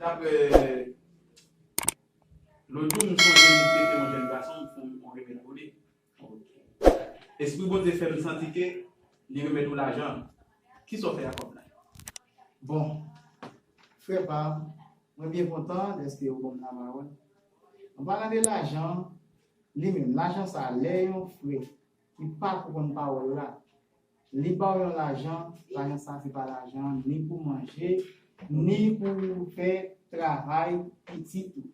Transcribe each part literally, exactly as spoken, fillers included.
Daprè lòt jou, m sonje m trete yon jèn gason, m fè yon remèd pou li. Espri Bondye fè m santi ke li remèt ou lajan. Kisa w fè ak kòb la? Bon, frè pa m, mwen byen kontan dèske ou ban m lapawòl. An palan de lajan, li menm, lajan sa, lè yon frè ki pa konprann pawòl la, li ba w yon lajan, lajan sa se pa lajan ni pou manje, ni pou fè travay pitit ou.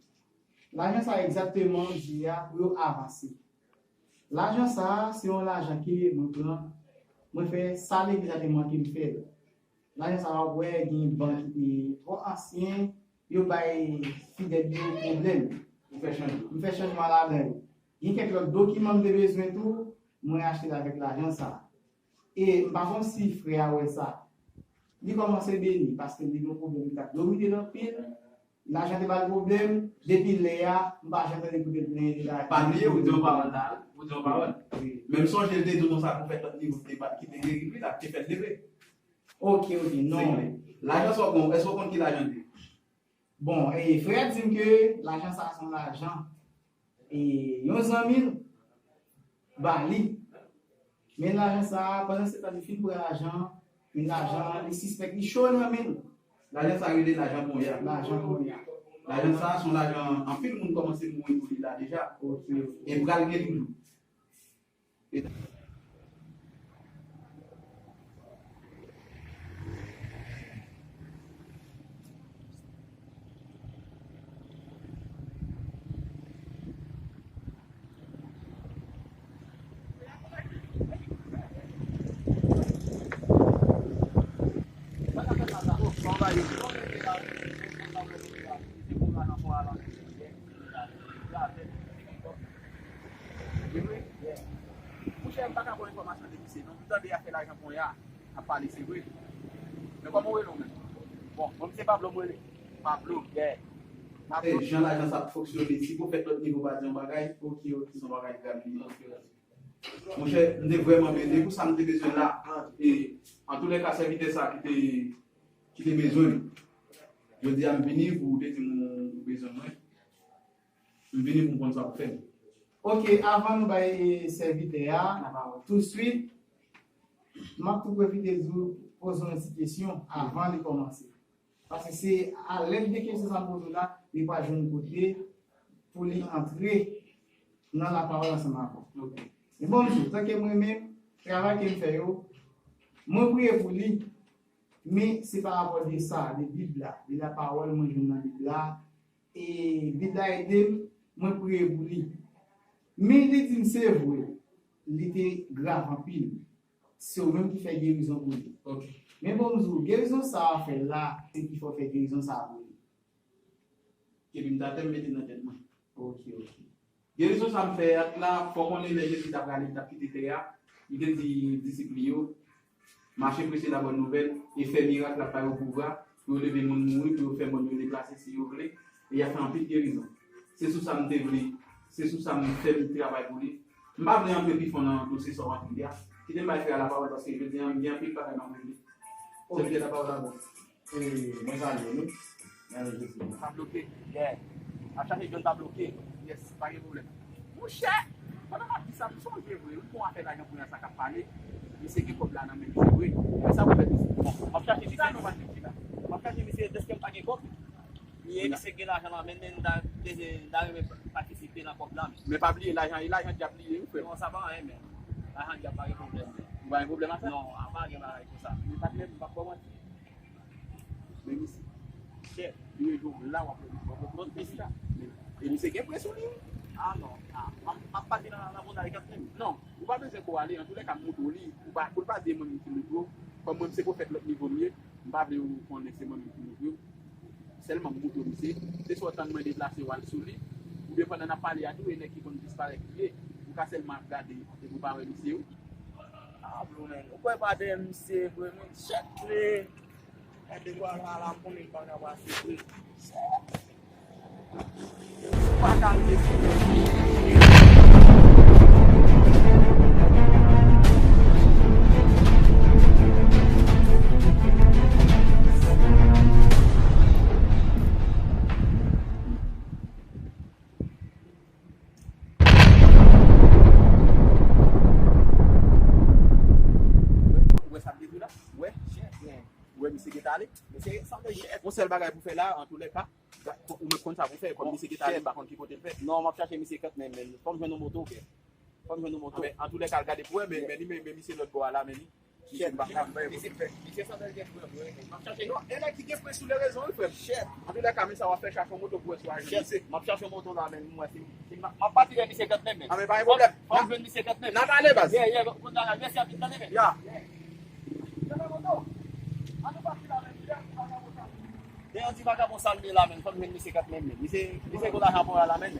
Lajan sa egzakteman di a pou yo avanse. Lajan sa se yon lajan ke mwen pran, mwen fè sa legliz la te mande m fè l. Lajan sa w ap wè gen bank ki te twò ansyen, yo bay fidèl yo pwoblèm. Ou fè chanjman. M fè chanjman ladan yo. Gen kèk lòt dokiman m te bezwen tou, mwen achte l avèk lajan sa. E m pa konn si frè a wè sa. Li kòmanse beni, paske li gen yon pwoblèm ki t ap domine l anpil. Lajan te ba l pwoblèm, depi lè a, m pa janm tande kote l plenyen li la. Pa bliye, ou di yon pawòl la, ou di yon pawòl. Wi. Men m sonje l te di w konsa pou fè lòt nivo ki te pa, ki te geri, wi, la, te fè l leve. Ok, ok, non. Lajan sa w konn, èske w konn ki lajan l ye? Bon, e, frè a di m ke lajan sa se yon lajan, e, yon zanmi l ba li. Men lajan sa, pandan se tan li fin pran lajan, men lajan, li sispèk li cho nan men l. Lajan sa rele lajan ponya. Lajan ponya. Lajan sa, se yon lajan, anpil moun kòmanse mouri pou li la deja. Ok, ok. E pral gen toujou. Monchè, m pa ka ba w enfòmasyon de misye, non. M tande afè lajan ponya ap pale, se vre. Men kòman w rele w menm? Bon, mwen, se Pablo, mwen rele. Pablo, yeah. Pablo. Jan lajan sa ap fonksyone, si Pwofèt Lòt Nivo pa di yon bagay, ok, ok, se yon bagay grav li ye. Ok, ok. Monchè, m te vrèman beni pou sa m te bezwen la. E, antoulèka, sèvitè sa ki te, ki te bezwen m. Jodi a, m vini pou w te di m ou bezwen mwen. M vini pou m konn sa pou fè m. Ok, avan nou bay, e, sèvitè a lapawòl touswit, m ap tou pwofite di w, poze w yon ti kesyon avan li kòmanse. Paske se alèd de kesyon sa m poze w la, li pral jwenn kote pou li antre nan lapawòl ansanm avè w. Ok. Men bon, m di w, tanke mwen menm, travay ke m fè yo, mwen priye pou li, men se pa rapò de sa, de Bib la, de lapawòl mwen jwenn nan Bib la, e Bib la ede m, mwen priye pou li. Men li di m se vre, li te grav anpil. Se ou menm ki fè gerizon pou li. Ok. Men bon, m di w, gerizon sa a fè l la, se ki fè w fè gerizon sa a pou li. Epi m ta tè m mete nan tèt mwen. Ok, ok. Gerizon sa m fè a la, fò w konnen lè Jezi t ap prale, li t ap kite tè a, li te di disip li yo, mache preche labòn nouvèl e fè mirak l ap ba yo pouvwa pou yo leve moun mouri, pou yo fè mòn yo deplase si yo vle, e y ap fè anpil gerizon. Se sou sa m te vle, se sou sa m fè m travay pou li. M pa vle antre pi fon nan dosye sa w antre a. Kite m bay frè a lapawòl paske jodi a m gen anpil bagay m ap regle. Sèvitè, lapawòl a ou. E, mwen salye nou. Nan non Jezi. Pa bloke. Yeah. Ap chache jwenn pa bloke. Yes, pa gen pwoblèm. Monchè, pandan m ap di sa, m sonje vre, wi, bon afè lajan ponya sa k ap pale. Misye gen kòb la nan men l, se vre. Men sa pou fè misye. Bon, m ap chache misye. Sa nou pa di la. M ap chache misye, dèske m pa gen kòb. Li ye, misye gen lajan nan men l, men m ta, m ta renmen patisipe nan kòb la, men. Men pa bliye, lajan, e lajan dyab li ye, wi, frè. Non, sa pa anyen, men. Lajan dyab pa gen pwoblèm, men. Ou pa gen pwoblèm ak sa? Non, a pa gen bagay konsa. Men pa t menm, m p ap ba w manti. Men misye, chè, li rejwenn w la, w ap, w ap, w ap, w ap, misye la. E misye gen prè sou li, wi. A non, a, m ap, m ap pati nan, nan moun la, li k ap menm. Non, ou pa bezwen ko ale, antoulèka m moutre w li, ou pa, pou l pa di e mwen menm ki moutre w, kòm mwen, m se pwofèt lòt nivo m ye, m pa vle ou konnen se mwen menm ki moutre w. Sèlman m moutre w misye, se swa w tann mwen deplase w al sou li, oubyen pandan n ap pale a tou, e nèg ki konn disparèt li ye, ou ka sèlman ap gade, epi w pa wè misye, wi. A, bro, men, ou kwè pa dèyè misye vre, men, chèt vre. Gade bwa la, la, m konnen m pa ka pase vre. Ou pa ka rive sou mwen. Sèl bagay pou fè la, antoulèka, ou menm konn sa pou fè. Kòm misye gentan ale, m pa konn ki kote l fè. Non, m ap chache misye kanmenm, men fò m jwenn yon moto, frè. Fò m jwenn yon moto. Anben, antoulèka, al gade pou wè, men, men li, men, men misye lòt bò a la, men li. Misye pa ka fè. Misye, misye sanble gen pwen vre, men m ap chache. Non, e nèg ki gen pwen sou le rezon, wi, frè m. Antoulèka, men sa w ap fè, chache yon moto pou wè si w a jwenn misye. M ap chache yon moto la, men m wè si, si m ap, m ap pati lè misye kanmenm, men. Anben, pa gen pwoblèm. Fò m jwenn misye kanmenm. N ap ale, baz. Yeah, yeah, konn bagay. Mèsi anpil, tande, men. Yeah. Gen yon ti vagabon sa l ye la, men, fò m jwenn misye kanmenm, men. Misye, misye gwo lajan pou la, men.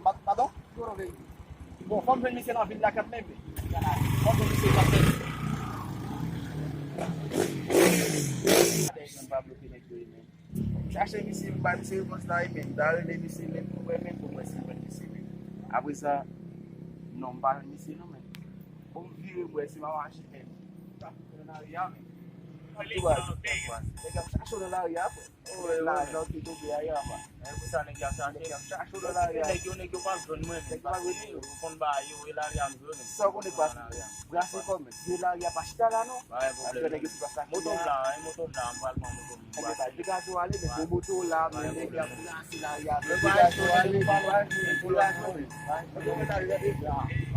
Pa-, padon? Bon, fò m jwenn misye nan vil la kanmenm, men. Fò m jwenn misye kanmenm. Pablo ki nèg yo ye, men. Chache misye, m bay misye repons la, e men, m ta rele misye, men, pou mwen, men, pou mwen, si m jwenn misye, men. Apre sa, non, m pa jwenn misye, non, men. Bon, m vire, m wè, si m ap mache, men. M ta fouti nan lari a, men. Tout bagay, tout bagay. Nèg ap chache w nan lari a, frè. Lajan ki tonbe a, ya, pa. E pou sa, nèg yo ap chache. Nèg yo ap chache w nan lari a. Nèg yo, nèg yo pa jwenn mwen, men. Nèg yo pa jwenn ou. Ou konn ba yo, e lari a m jwenn. Sa w konnen pa fini. Brase kò, men. Vye lari a pa chita la, non. Pa gen pwoblèm. Moto m la, wi, moto m la, m pral pran moto m. Enben, bay degaje w ale, men bon moto w la, men nèg la brase lari a, men degaje w ale, men degaje w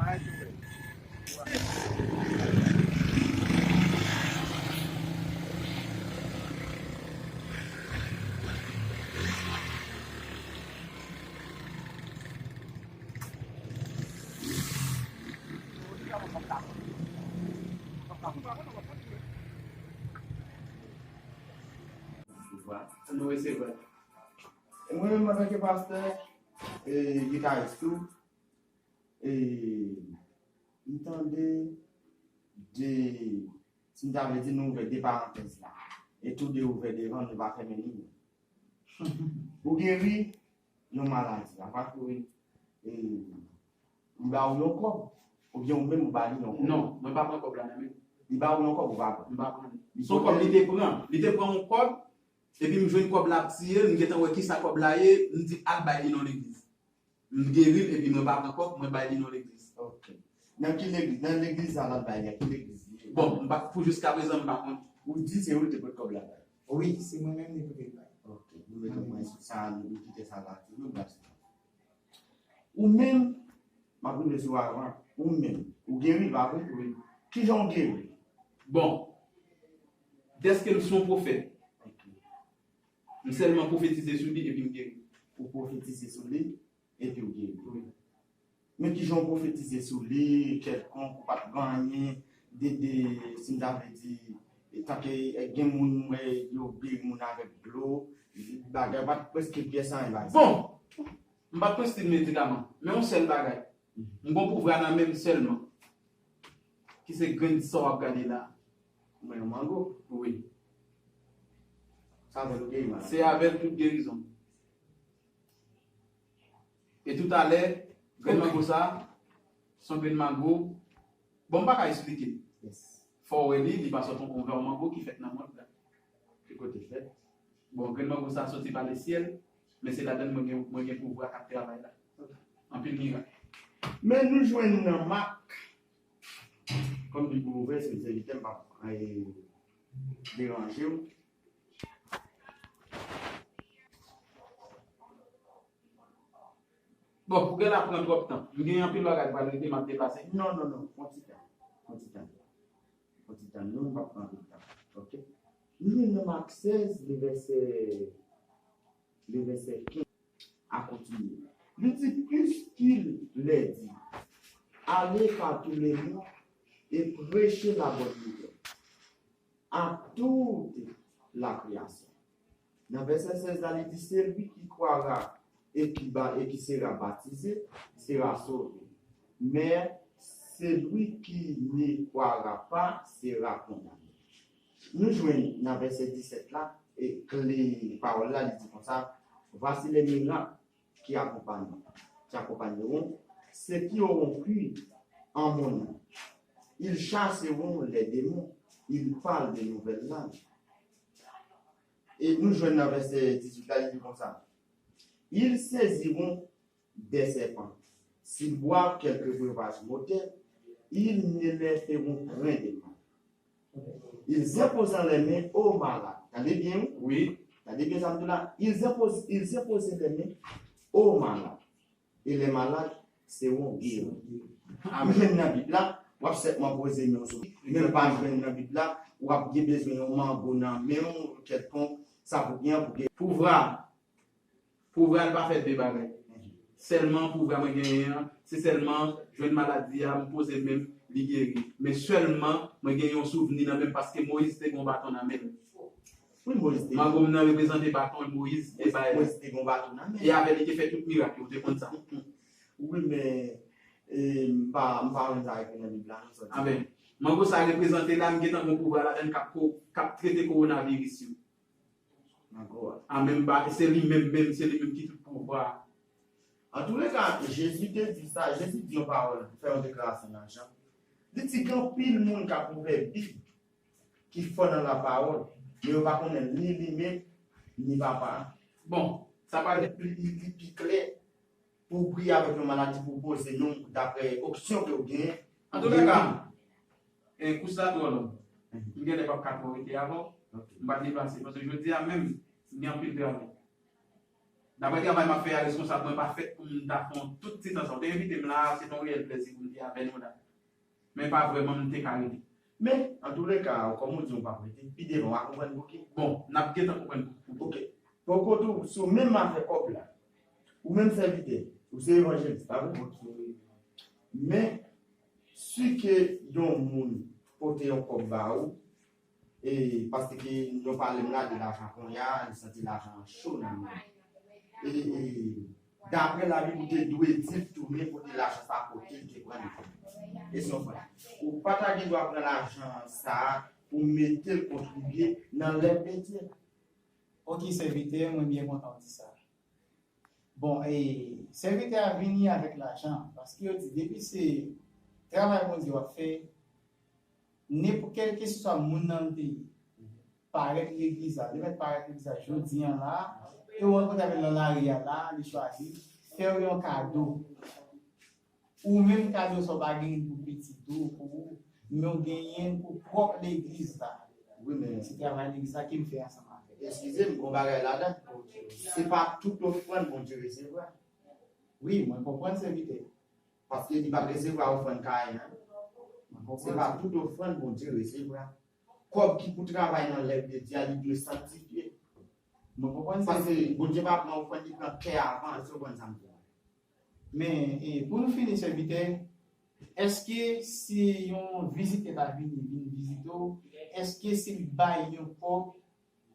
ale. Nou resevwa. E mwen menm, antanke pastè, e gitaris tou, e m tande de, si m ta vle di, nou ouvè de parantèz la. E tou de ouvè devan, nou pa fèmen li. Ou geri yon maladi, apa tou, e, li ba ou yon kòb, oubyen ou menm ou ba li yon kòb? Non, mwen pa pran kòb la nan men l. Li ba ou yon kòb, ou pa pran? M pa pran li. Se yon kòb li te pran. Li te pran yon kòb, epi m jwenn kòb la ap tiye l, m gentan wè kisa kòb la ye, m di al bay li nan legliz. M geri l, epi mwen pa pran kòb, mwen bay li nan legliz. Ok. Nan ki legliz? Nan legliz sa l al bay li a, ki legliz li ye? Bon, m pa, pou jiskaprezan, m pa konnen. Ou di se ou ki te pot kòb la bay? Wi, se mwen menm li pote l bay. Ok. Nou mete pwen sou sa, nou kite sa la, nou bati. Ou menm, m ap rive sou avan, ou menm, ou geri, pa vre? Wi. Kijan w geri? Bon, dèske m se yon pwofèt, ok, m sèlman pwofetize sou li epi m geri. Ou pwofetize sou li epi w geri. Wi. Men kijan w pwofetize sou li, kèlkonk, ou pa t gen anyen de, de, si m ta vle di, tanke, eh, gen moun m wè yo geri moun avèk dlo, bagay, pa t prèske pyès anyen, bagay. Bon, m pa t prèske medikaman, men yon sèl bagay. M gon pouvwa nan men m sèlman. Ki se grenn sa w ap gade la. Mwen yon mango? Wi. Se avè l ou geri maladi? Se avè l tout gerizon. E toutalè, grenn mango sa, se yon grenn mango. Bon, m pa ka esplike. Yes. Fò w wè li, li pa sòt yon vè mango ki fèt nan mond la. Ki kote l fèt? Bon, grenn mango sa soti pa lesyèl, men se ladan l mwen gen, mwen gen pouvwa k ap travay la. Anpil mirak. Men nou jwenn nan Mak, kòm Bib ou ouvè, se sèvitè m p ap, eh, deranje w. Bon, pou gen la pran twòp tan. M gen anpil bagay pou al regle, m ap deplase. Non, non, non, pran ti tan. Pran ti tan. Pran ti tan, non, m p ap pran anpil tan. Ok? Nou jwenn nan Mak sèz, le vèsè, le vèsè kenz a kontinye. Li di, puisqu'il leur dit, allez par tout le monde et prêchez la bonne nouvelle à toute la création. Nan vèsè sèz la, li di, celui qui croira et qui ba-, et qui sera baptisé sera sauvé. Mais celui qui ne croira pas sera condamné. Nou jwenn nan vèsè disèt la, e kle pawòl la, li di konsa, voici les miracles qui accompagnent, qui accompagneront ceux qui auront cru en mon nom. Ils chasseront les démons, ils parlent de nouvelles langues. E nou jwenn nan vèsè dizuit la, li di konsa, ils saisiront des serpents. S'ils boivent quelque breuvage mortel, ils ne leur feront point de mal. Ils imposeront les mains aux malades, Tande byen, wi. Wi. Tande byen sa m di w la. Ils imposent, ils imposent les mains aux malades. Et les malades seront guéris. Ou menm nan Bib la, w ap sèlman poze men w sou li. Men w pa jwenn nan Bib la, w ap gen bezwen yon mango nan men w, kèlkonk, sa pou gen, pou gen. Pouvwa, pouvwa l pa fè de bagay. Sèlman pouvwa mwen genyen an, se sèlman jwenn maladi a, m poze men m, li geri. Men sèlman mwen gen yon souvni nan men m, paske Moyiz te gen yon baton nan men l. Wi, Moyiz te gen. Mango m nan reprezante baton Moyiz te bay. Moyiz te gen yon baton nan men l. E avè li te fè tout mirak yo, ou te konn sa. Wi, men e, m pa m pa wè sa ekri nan Bib la non, sa w di. Amèn. Mango sa reprezante la, m gentan gen yon pouvwa ladan l k ap ko, k ap trete kowonaviris yo. Mango a. Amèn. Ba, se li menm menm, se li menm ki tout pouvwa. Antouleka, Jezi te di sa, Jezi di yon pawòl, fè yon deklarasyon nan Jan. Li di gen anpil moun k ap ouvè Bib ki fò nan lapawòl, men yo pa konnen ni li menm, ni Papa a. Bon, sa pa li, li, li pi klè pou w priye avèk yon maladi pou w poze non daprè opsyon ke w genyen. Antouleka, e, kous la twò long. M genlè p ap ka twò rete avè w. M pa deplase. Paske jodi a menm, m gen anpil travay. Daprè travay m ap fè a, responsab mwen pa fèt pou m ta fè yon tout ti tan sa. Ou te envite m la a, se te yon reyèl plèzi pou m te avè nou la. Men pa vrèman m te ka rete. Men, antouleka, kòm ou di w p ap rete, pi devan w a konprann poukisa. Bon, n ap gentan konprann poukisa. Ok. Poko tou, sou menm afè kòb la. Ou menm sèvitè, ou se evanjelis, pa vre? Men, si ke yon moun pote yon kòb ba ou, e, paske nou pale m la de lajan kounye a, li santi lajan an cho nan men l. E, e, daprè Labib, ou te dwe di l tounen kote lajan sa pote l te pran li. E se yon fwa. Ou pa ta gen dwa pran lajan sa a pou mete l kontribye nan lèv de Dye. Ok, sèvitè, mwen byen kontan w di sa. Bon, e, sèvitè a vini avèk lajan, paske yo di depi se travay Bondye w ap fè, nenpòt kèlkeswa moun nan te ye, parèt legliz la, li mèt parèt legliz la jodi a la, e w rankontre avè l nan lari a la, li chwazi fè w yon kado. Ou menm kado sa w pa genyen pou pitit ou, pou ou, men w genyen pou pwòp legliz la. Wi, men. Se travay legliz la ke m fè ansanm avè l. Eskize m, gon bagay ladan. Se pa tout ofrann Bondye resevwa. Wi, mwen konprann sèvitè. Paske li pa t resevwa ofrann Kayen an. Se pa tout ofrann Bondye resevwa. Kòb ki pou travay nan lèv de Dye a, li dwe sanktifye. Mwen konprann sèvitè. Paske Bondye pa pran ofrann, li pran kè avan, èske w konprann sa m di la? Men, e, pou nou fini, sèvitè, èske si yon vizitè ta vini, vin vizite w, èske si l bay yon pwòp,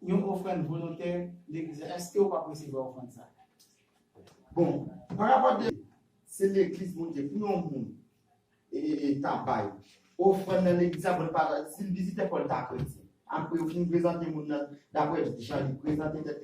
yon ofrann volontè legliz la, èske w p ap resevwa ofrann sa a? Bon, parapò de se legliz Bondye, pou yon moun e, e, e, ta bay ofrann nan legliz la, bon, pa, si l vizitè, fò l ta kretyen. Apre yo fin prezante moun nan, daprè jan li prezante tèt li,